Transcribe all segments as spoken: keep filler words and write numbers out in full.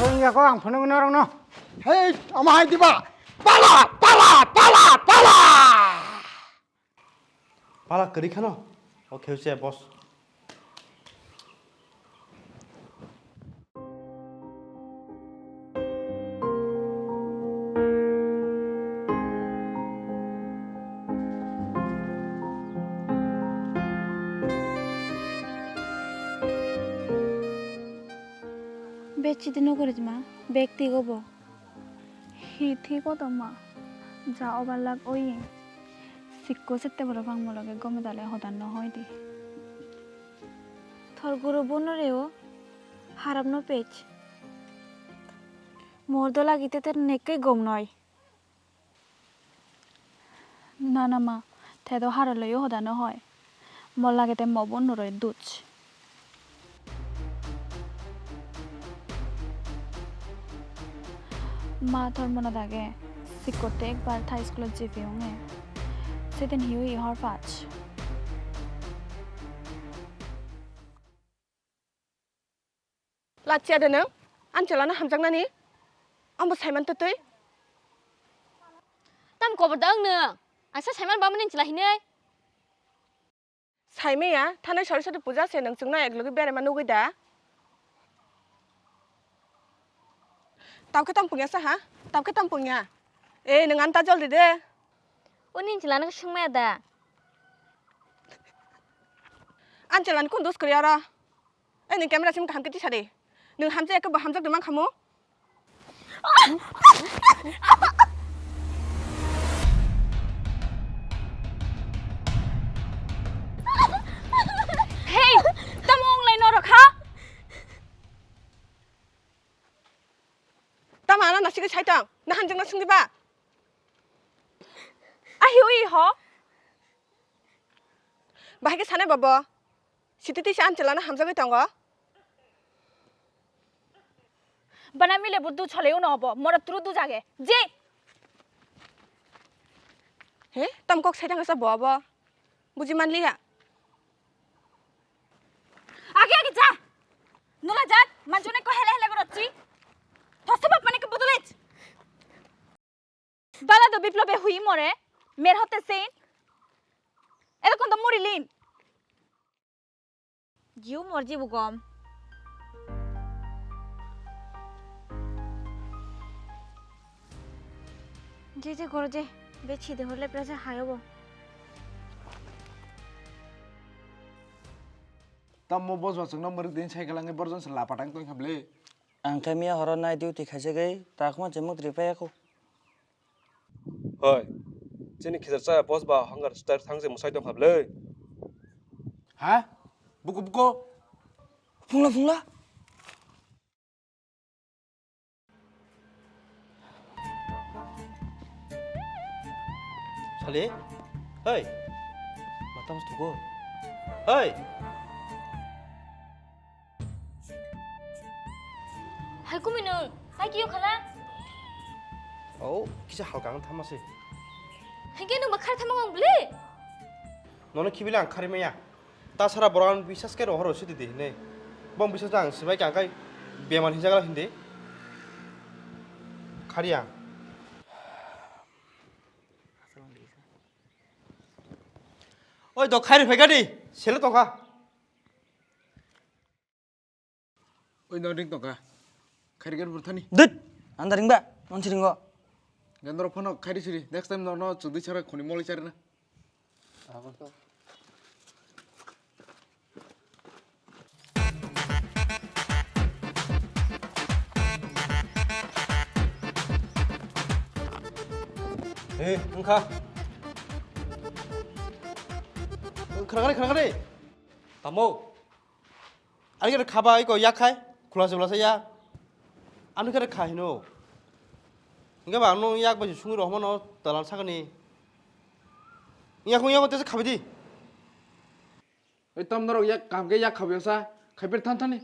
Wngya ko ang phunuk norok no. Hei, ama hai diba? Pala, pala, pala, pala. Pala kwrwi khano. O kheusia boss. Bechidi nugurij ma, bag tigo bo. Hi thik o tongma, ja obar lak oi. Sikko sette borok bangma loge gome dale hodan no hoi di. Thor guru bono reo harap no pech. Mor do lagi te ter nekke gom noi. Na, na, ma, thedo haro loyo hodano hoi. Mo lage te mo bo nuroi duch. Ma thor mona dage, sikko te ekbar thai school-o J P ong e. Sedin hiu i hor pach. Lachiya de nwng, ani chalano hamjaknani? Ambo saiman twtwi? Tam kobor da wng nwng? Ang sa saiman bamani chwla hinwi? Saimaya, thanai Saraswati puja se nwng chwngno eklogi beraima nugwi da? Tabkhe tam pungya sa ha? Tabkhe tam pungya? Ei, nwng ani ta jol di de. O nini chwla nwng swngmaya da? Ani chalani kun dos kwrwi oro? Ei, nwng camera sim kaham khe tisa di. Nwng hamjak ya khe bo hamjak di man khamu? Hey, tamo wng lai norok ha? Tamo ano nasigwi sai tong? Na hamjakno swng di ba? Ahi ui ho? Bahai khe sanai ba bo? Sititisa ani chalano hamjagwi tongo. Bana mile bo du chole uno obo, mora turu du jage. Je! He, tam kok sai thangsa bo obo. Buji manliya. Age age ja. Nula jat, manjone ko hele hele goro chi. Thosta bap mane ke bodolech. Bala do biplobe hui more, mer hote sein. Erokom do muri lin. Jiu morji bugom. Je je goro je, be chide horle praja hayo bo. Tammo bos bachung no muruk din cycle ang borjon se lapatang tong kable. Ang khe miya horo night duty khaisagwi takma chimuk ripaya ko. Hoi, chini khichar chaya boss ba hangar star thang je musai tong kha bwlwi. Ha? Buko, buko. Phungla, phungla. Sali, hei. Matam stuko. Hei. Hai kumi nung, hai kiyo khala? Oh, kisa halka ang thama se. Hai ke nung bakhar thama ngong bli? Nono kibili ang khari maya. Ta sara borok ang bisas ke rohoro sidi di hinui. Bong bisas ang sibai kang kai beman hinjagala hindi. Khari ang. Oi do khairi phaikha di, sele tongkha. Oi no ring tongkha. Khairi gari burthani. Dut, anda ringba, non siringo. Gendro phano khairi siri, next time no no chudui sara khoni moli sari na. He, wngkha. Khwnakhare, khwnakhare. Tamo. Ani khe kha bai ko yak khai, khula se bwla se ya. Ani khe kha hino. Hingke ba ano yak bai sungwi rw hwnmano twlang sakni. Yak yak tesa khabai di. Oi tom norok yak kam khe yak khabai sa, khaiper than thani.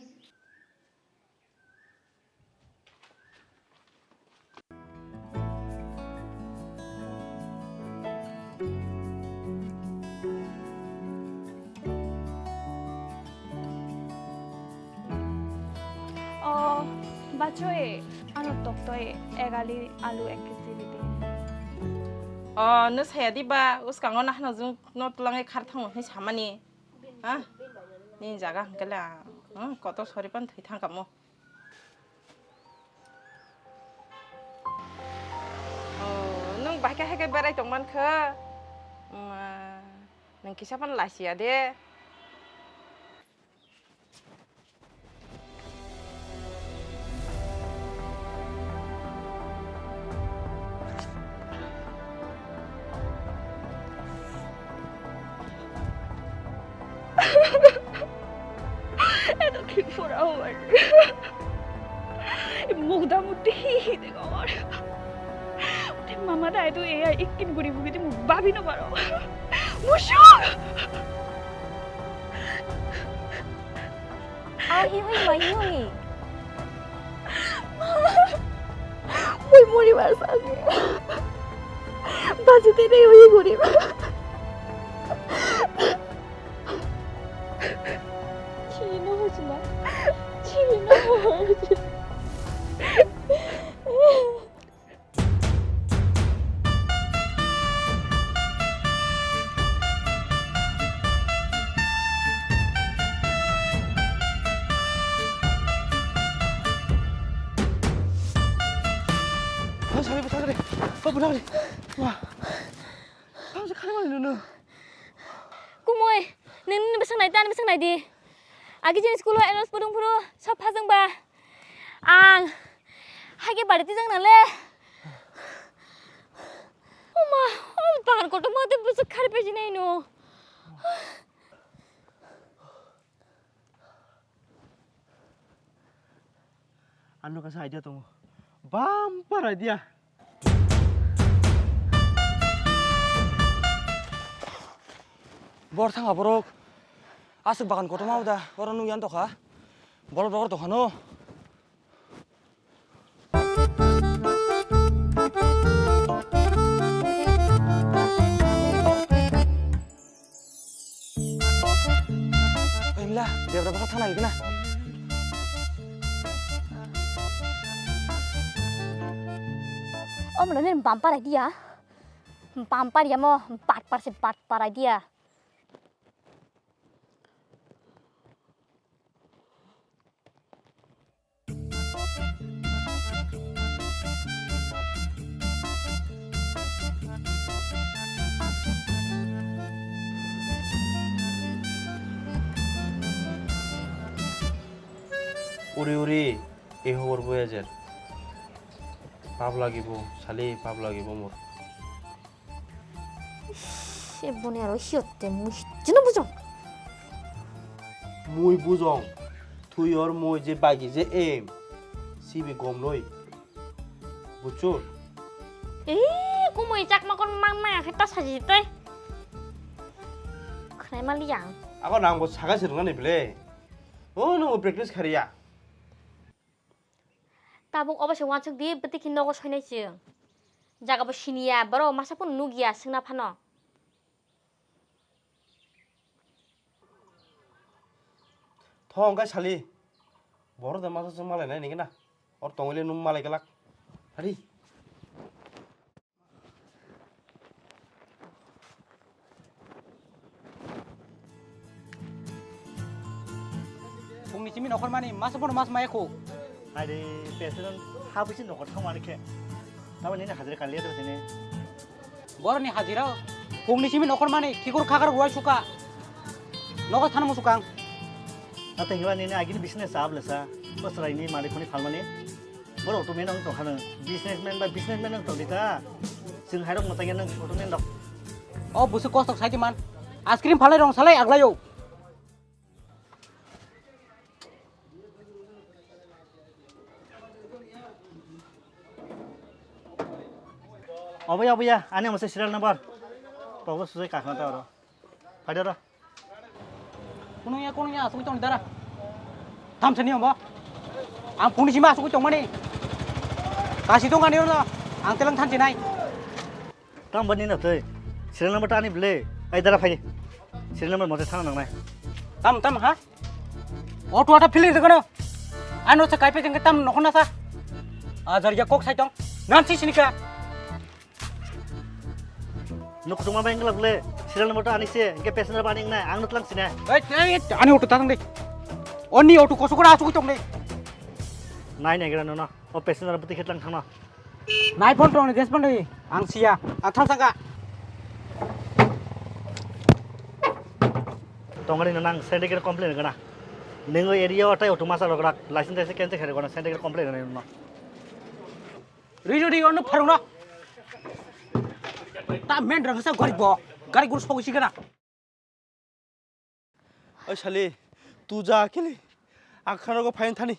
Oh, Bachoi, ano toktoi egali alu ek kg ridi. O, no saya di ba, uskango nahno jung no tulangai khar thango hwnwi samani. Ha? Ni jaga hwnkhe la, hmm, kotor sori pan thwi thang kamo. O, nwng bahai khe hai khe berai tong man kha? Ma, nwng kisa pan lasiya de. এতদিন পর আমার মুগ্ধা মুগ্ধি দেখো আমার। ওটা মামা দায় তো এ ইকিন গুড়ি বুগিতে মুখ ভাবি না পারো। মুসুক! Ahi hui mai hui. Moi moribar sani. Baji tene hui gurib. Chino hojima. Chino hojima. Bwsakni bwsakni. O bwsakni. Wah. Tamo se kharmani nunu. Kumui, nini bwsaknai, tani bwsaknai di. Agi jini school o annual sports wngphuru, sab phajwng ba. Ang haikhe bari twijak nang le. Oma, o bahan kotor ma tei bwswk khari phaijinai no. Ano kaisa idea tongo. Bumper idea. Bor thang aborok. Aswk bagan kotorma da. Oro nukya tongkha. Borok rok tongkha no. Emla, debra bwkha thang nai gana. Omla ni bumper idea. Bumper ya mo, batpar se batpar idea. Uri uri, ei hobor boya jer. Pap lagibo, sali pap lagibo mor. Se boni aro hiyotte mui hicchu no bujong. Mui bujong. Thui or mui je bagi je em. Sibi gom noi. Buchur. Ei, kumui chakma kon mang mang khe ta saji tei. Khwnai mali yang. Ako nang bo saga sirnga ni ble. O nung practice khariya. Tabuk obo se uansuk di, bwtwi khe nogo soinai chwng. Jaga bo siniya, borok masa phano nukya, swngna phano. Tho, hwnkhe sali. Borok da masa chwng malai nai nini na. Or tongwili nung malai glak. Hari. Phungni simi nokhormani masa bono mas maya kho. Aire president ha bisi nokhor thangmani khe. Tamo nini hajira kaliya to sini. Boroni hajira phungni simi nokhormani khikur khakar ruai suka. Nokho thana musukang. Ate hiwa nini agini business ablesa. Bosraini malik khoni phalmani. Borok to menang tong khano, businessman ba businessman nang tong dita. Sing hairok mwtai nang to men dok. O busu kostok saiti man. Ice cream phalai rong salai aglayo. Oboya, oboya, ani mo se serial number. Pogo sujai kakna ta oro. Phai de oro. Kunungya, kunungya, asugwi tongni dara. Thamsani ombo. Ang phungni sima asugwi tongmani. Kasi tongani ono. Ang telang thansinai. Tam bani na tei. Serial number ta ani ble. Ai dara phai. Serial number mote thang nangnai. Tam, tam, ha? Auto ata philin de kono. Ano se kaipe jengke tam nokho nasa. Ajar ya kok sai tong. Nan si sini ka. Nuk tungma bang gelap le. Serial number to ani se, engke passenger bani nai, ang nutlang sini. Ei, ei, ani auto tatang de. Oni auto kosok kora asuk tong de. Nai nai gira nono. O passenger beti khetlang thangno. Nai phone tong ni gas phone de. Ang siya. Ang thang saka. Tongani nang sendiri complain gana. Nengo area o tai auto masa rograk license taise cancel khere gana sendiri complain gana no. Ri ri ri ono pharung no. Ta men rang sa gari bo. Gari gur sogisi gana. Oi sali, tu ja kili. Akhano go phain thani.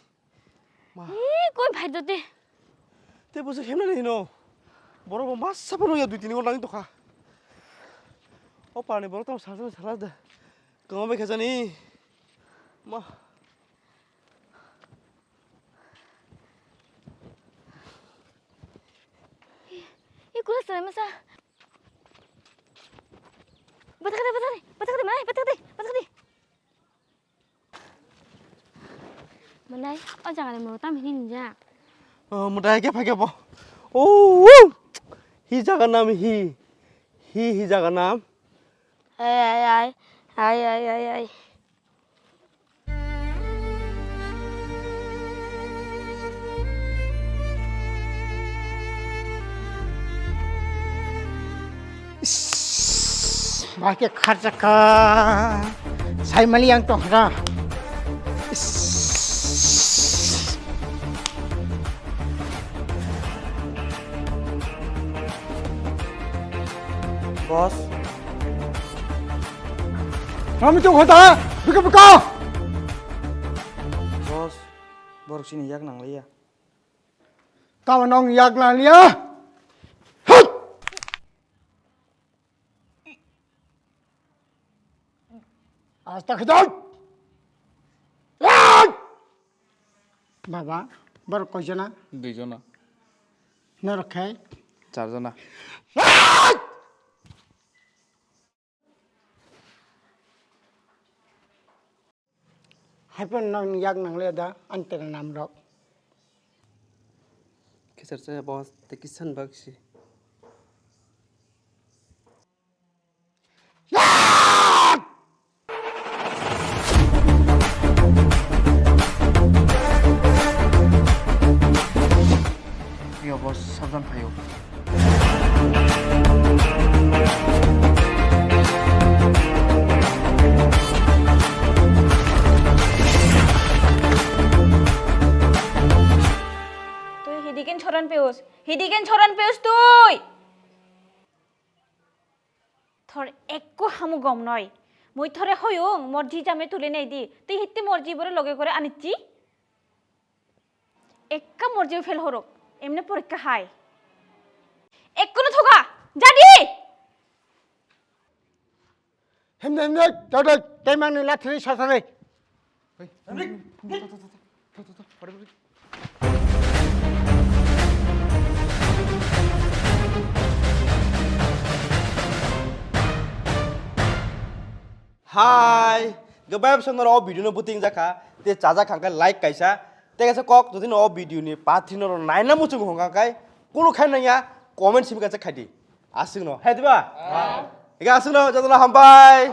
Ma. Ee, koi phai do te. Te busu hemna ni no. Borok bo masa phano ya dui tini ghonta ni tokha. O pani borok tamo sal sal sal da. Kama bai khajani. Ma. Ee, kula sal masa. Bathakde, bathakde, bathakde, manai, bathakde, bathakde. Manai, o jaga ni muro tam hini ninja. Oh, mutai ke phai ke bo. Oh, oh. Hi jaga nam hi. Hi, hi jaga nam. Ai, ai, ai. Ai, ai, ai, ai. Ish, bai khe kharjakha. Saimali ang tongkha. Ish. Boss. Kami tong hota, bika bika. Boss, borok chini yak nangliya. Tamo nong yak nangliya? Hut! Asta khidai! Yak! Baba, borok koi jona? Dui jona. Norok khai? Char jona. Yak! Haipon nang yak nangle da antena namrok. Kisar saya boss, te kisan baksi. Yak! Yo boss, sabdan phayo. Tui hidiken choran peus, hidiken choran peus tui. Thor ekko hamu gom noi. Mui thore hoyung, morji jame tuli nei di. Tui hitti morji bore loge kore anichi? Ekka morjeo fail horok, emne porikka hai. Ekkuno thoga, jadi! Hemne, hemne, dodoi, teimang ni lathri sasare. Hai, gobai bwswk norok o video no bwtwi wngjakha, tei chajak kha khe like kaisa, tei kaisa kok jodi no o video ni part three norok naina muchung hwnkha khe kunu khai nangya comment simi kaisa khaidi. Aswk no, hai diba? Ega aswk no, jotono hambai.